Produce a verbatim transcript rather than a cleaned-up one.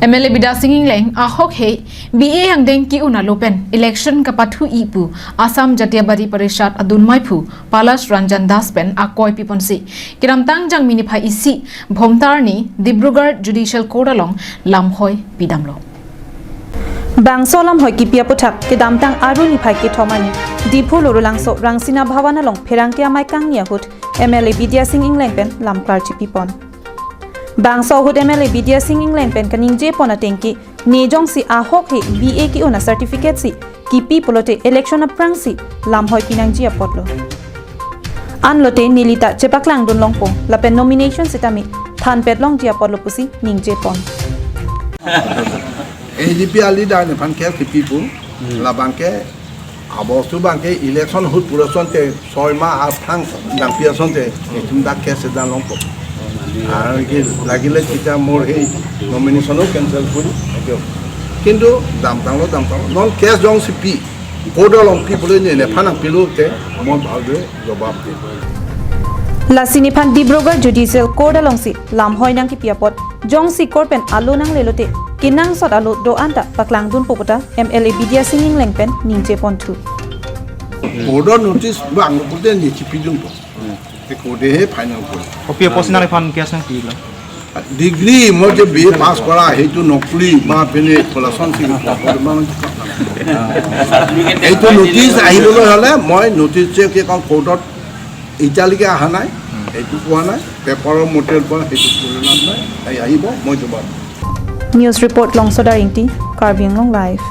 M L A Bidya Sing Engleng ahok he B A angdeng ki-un alo pen election kapathu-i pu Assam Jatiyabadi Parishad adun maiphu Palash Ranjan Das pen akoi piponsi kedamtang Jangmi niphai isi Bhomtar ni Dibrugarh Judicial Court along lamhoi pidamlo. Bangso lamhoi kipi aputhak kedamtang Aru niphai kethom arni Diphu Lorulangso Rangsina Bhawan along pherangke amei kangni ahut M L A Bidya Sing Engleng pen lamklar chipipon. Bangso ahut M L A Bidya Sing Engleng pen kaningjepon ateng ke ne jongsi ahok he B A ki-un a certificate si kipi pulote election aphrangsi lamhoi pinangji apotlo. Anlote nelita chepaklangdun longpo lapen nomination sitame thanpet longji apotlo pusi ningjepon. A G P a leader nephan case kipi pu, labangke abostu bangke election ahut pura asonte soi ma athang dangpi asonte itum dak case dan longpo. Ar ke lagile kita mor he nomination o cancel kuri. Kintu damtanglo damtanglo. Non case jongsi pi, court along pi pule ne nephan nangpilo te, mon bhal de jobab de. Lasi nephan Dibrugarh Judicial Court alongsi lamhoi nangkipi apot jongsi court pen alo nanglelote kenangsot alo do-an ta paklangdunpo puta M L A Bidya Sing Engleng pen ningjeponthu. Court notice bang pute ne chipidunpo. Te court he final kuri. Kopi apotsi nangphan case nangpilo? Degree মই যে B A পাছ কৰা সেইটো নকলি বা পিনে খোলাচন চিং এইটো নটিচ আহিবলৈ হ'লে মই নটিচ যে কি কওঁ কোৰ্টত এতিয়ালৈকে অহা নাই, এইটো পোৱা নাই, পেপাৰৰ মতে পোৱা সেইটো পোৱা নাই, এই আহিব, মই জবাব দিম। News report Longsodar Ingti, Karbi Anglong Live.